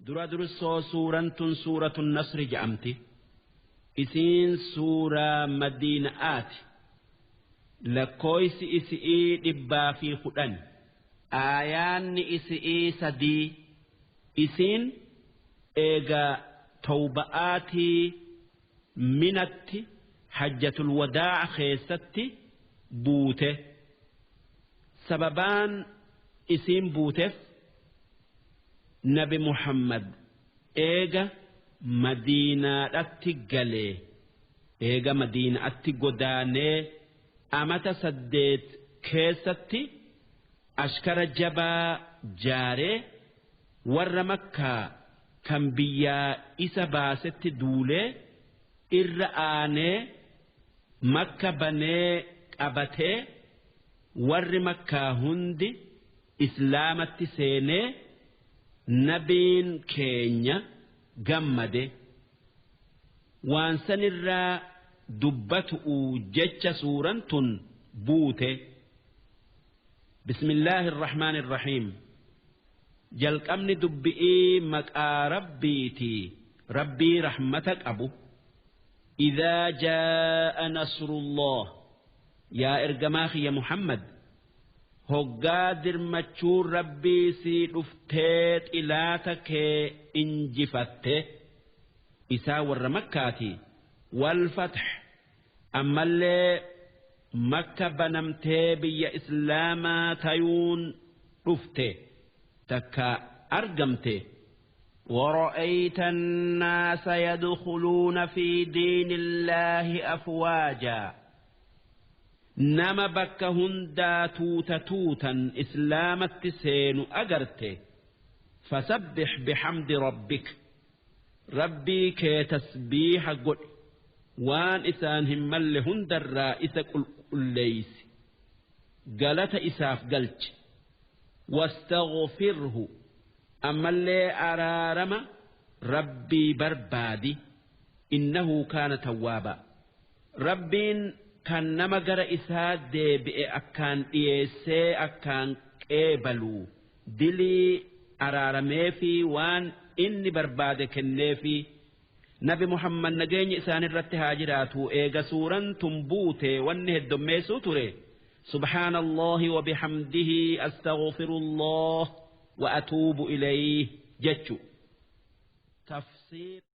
Dura dursoo suuraan tun suuratu Nasri je'amti. Isiin suuraa Madiina'aati. Lakkooysi isi'ii 110. Aayaanni isi'ii 3. Isiin eega tawba'aatii minatti hajjatul wadaa'a keessatti buute. Sababaan isiin buuteef Nabi Muhammad eega Madiinaadhatti galee eega Madiinaatti godaanee amata 8 keessatti ashkara jabaa jaaree warra Makkaa kan biyyaa isa baasetti duulee irra aanee Makka banee qabatee warri Makkaa hundi Islaamatti seenee nabiin keenya gammade. Waan sanirraa dubbatu'u jecha suuraan tun buute. Bismillaahi irrahmaani irrahiim. Jalqabni dubbi'ii maqaa Rabbiitii Rabbii rahmata qabu. Idhaa jaa'a nasrullah, yaa ergamaa kiyya Muhammad, hoggaa dirmachuun Rabbii sii dhuftee xilaata kee injifatte isaa warra Makkaati. Wal fath, ammallee Makka banamtee biyya Islaamaa tayuun dhufte takka argamte. ورأيت الناس يدخلون في دين الله أفواجا، nama bakka hundaa tuuta tuutan Islaamatti seenu agarte. فسبح بحمد ربك، Rabbii kee tasbiiha godhi, waan isaan hin malle hundarraa isa qulqulleeysi, galata isaaf galchi. واستغفره، ammallee araarama Rabbii barbaadi. إنه كان توابا، Rabbiin kan nama gara isaa deebi'e akkaan dhiyeessee akkaan qeebaluu dilii araarameefi waan inni barbaade kenneefi. Nabi Muhammad nageenya isaanirratti haa jiraatu eega suuran tun buute wanni heddommeessuu ture سبحان الله وبحمده أستغفر الله وأتوب إليه jechu. Tafsiir.